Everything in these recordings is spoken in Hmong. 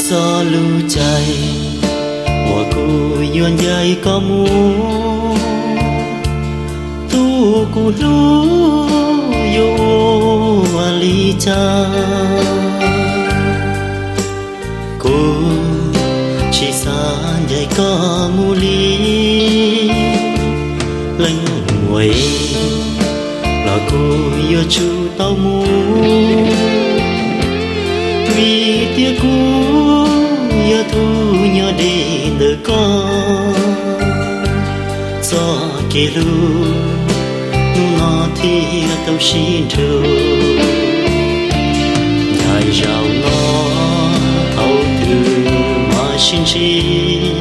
Txo lub caij uas kuv yuav ncaim koj mus, tus kuv hlub yuav ua li cas? Kuv tsis xav ncaim koj mus li. Leej muam, los kuv yuav tsum tau mus, vim tias kuv yog tus nyob deb ntawm koj. Txoj kev hlub hnub no thiaj tau sib nrug. Ncaim zaum no thaum twg mam sib ntsib,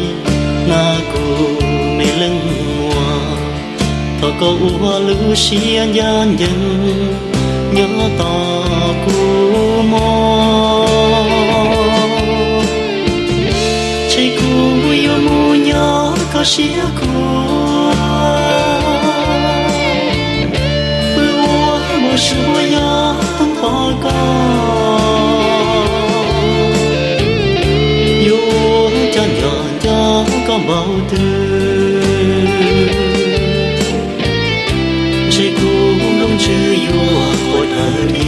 na kuv me leej muam, thov koj ua lub siab ncaj ncees nyob tos kuv mog. Ntshe kuv yuav mus nyob koj siab khuav, pw ua npau suav yog toog pom koj, yuav ua cas nco nco koj npaum twg. Ntshe kuv nplooj ntswg yuav quaj dawb li.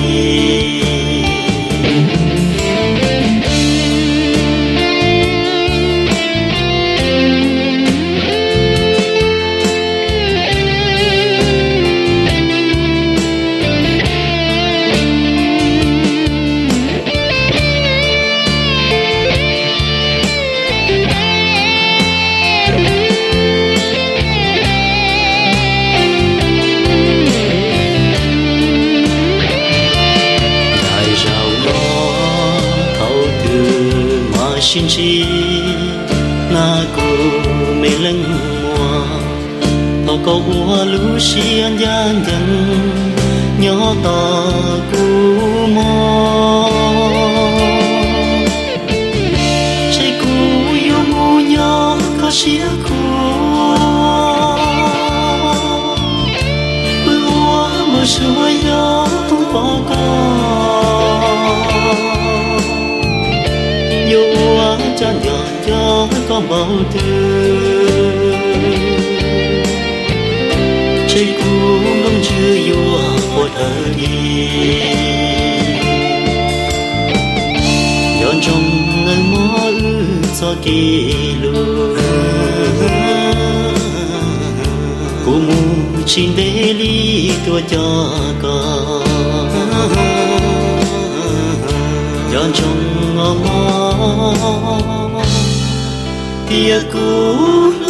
Ncaim zaum no thaum twg mam sib ntsib, na kuv me leej muam, thov koj ua lub siab ncaj ncees nyob tos kuv mog. Ntshe kuv yuav mus nyob koj siab khuav, pw ua npau suav yog toog pom koj, yuav ua cas nco nco koj npaum twg. Ntshe kuv nplooj ntswg yuav quaj dawb li. Nco ntsoov nawb mog wb txoj kev hlub, kuv mus tsis ntev li tuaj coj koj. Nco ntsoov os mog, tias kuv